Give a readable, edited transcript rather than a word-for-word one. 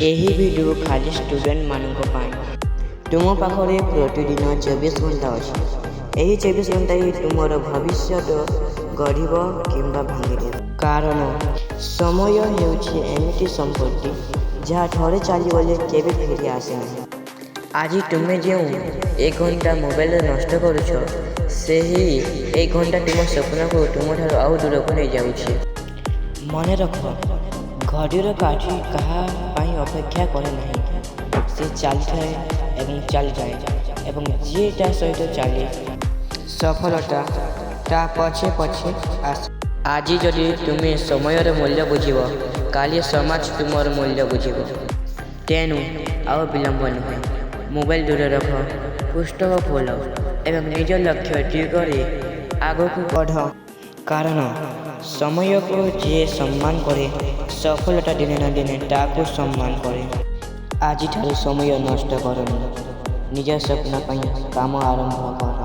ଏହି ଭିଡ଼ିଓ ଖାଲି ଷ୍ଟୁଡେଣ୍ଟମାନଙ୍କ ପାଇଁ। ତୁମ ପାଖରେ ପ୍ରତିଦିନ 24 ଘଣ୍ଟା ଅଛି। ଏହି 24 ଘଣ୍ଟା ହିଁ ତୁମର ଭବିଷ୍ୟତ ଗଢ଼ିବ କିମ୍ବା ଭାଙ୍ଗିଦେବ। କାରଣ ସମୟ ହେଉଛି ଏମିତି ସମ୍ପତ୍ତି, ଯାହା ଥରେ ଚାଲିଗଲେ କେବେ ଫେରି ଆସେ ନାହିଁ। ଆଜି ତୁମେ ଯେଉଁ ଏକ ଘଣ୍ଟା ମୋବାଇଲରେ ନଷ୍ଟ କରୁଛ, ସେହି ଏକ ଘଣ୍ଟା ତୁମ ସ୍ୱପ୍ନକୁ ତୁମଠାରୁ ଆଉ ଦୂରକୁ ନେଇଯାଉଛି। ମନେ ରଖ, ଘଡ଼ିର କାଠି କାହା ପାଇଁ ଅପେକ୍ଷା କରେ ନାହିଁ। ସେ ଚାଲିଥାଏ ଏବଂ ଚାଲିଥାଏ ଏବଂ ଯିଏ ତା ସହିତ ଚାଲେ, ସଫଳତା ତା ପଛେ ପଛେ ଆସେ। ଆଜି ଯଦି ତୁମେ ସମୟର ମୂଲ୍ୟ ବୁଝିବ, କାଲି ସମାଜ ତୁମର ମୂଲ୍ୟ ବୁଝିବ। ତେଣୁ ଆଉ ବିଳମ୍ବ ନୁହେଁ। ମୋବାଇଲ ଦୂରରେ ରଖ, ପୁସ୍ତକ ଖୋଲ ଏବଂ ନିଜ ଲକ୍ଷ୍ୟ ଦିଗରେ ଆଗକୁ ବଢ଼। କାରଣ ସମୟକୁ ଯିଏ ସମ୍ମାନ କରେ, ସଫଳତା ଦିନେ ନା ଦିନେ ତାକୁ ସମ୍ମାନ କରେ। ଆଜିଠାରୁ ସମୟ ନଷ୍ଟ କରନି। ନିଜ ସ୍ୱପ୍ନ ପାଇଁ କାମ ଆରମ୍ଭ କର।